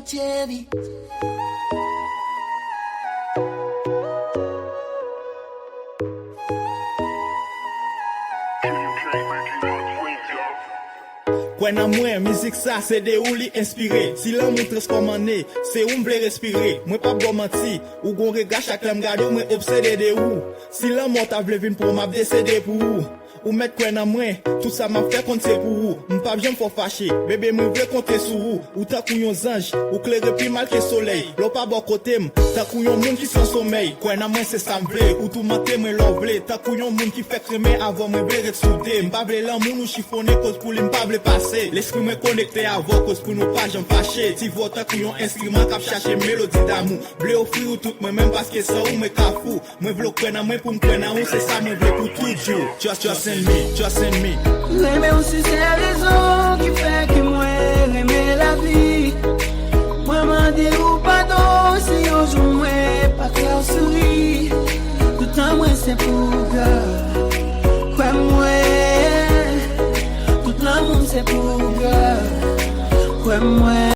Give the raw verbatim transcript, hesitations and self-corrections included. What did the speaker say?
Cheri. Kwè nan mwen, mizik sa se de ou li enspire. Si lanmou transfòm an ne, se ou m vle respire. Mwen p ap ba w manti, ou gon rega, chak lè m gade w, mwen obsede de ou. Si lanmò ta vle vin pran w, m ap desede pou ou. Ou mèt kwè nan mwen, tout sa m ap fè konn se pou ou. M p ap janm fè w fache, bebe, mwen vle konte sou ou. Ou tankou yon zanj, ou klere pi mal ke solèy. Lè w pa bò kote m, tankou yon moun ki san somèy. Kwè nan mwen, se sa m vle, ou toumante mwen lè w vle. Tankou yon moun ki fèk renmen, avè w mwen vle ret soude. M pa vle lanmou nou chifonnen, koz pou li m pa vle pase. Lespri mwen konekte avè w, koz pou nou pa janm fache. Ti vwa w tankou yon enstriman k ap chache melodi damou. Vle ofri ou tout mwen menm, paske san ou mwen ka fou. Mwen vle w kwè nan mwen pou m kwè nan ou, se sa mwen vle pou tout jou. Just, just in me, just in me. Renmen w si se rezon ki fè ke mwen renmen lavi. Mwen mande ou padon si yon jou mwen pa fè w souri. Tout tan mwen se pou God. Kwè mwen, tout lanmou m se pou God. Kwè mwen.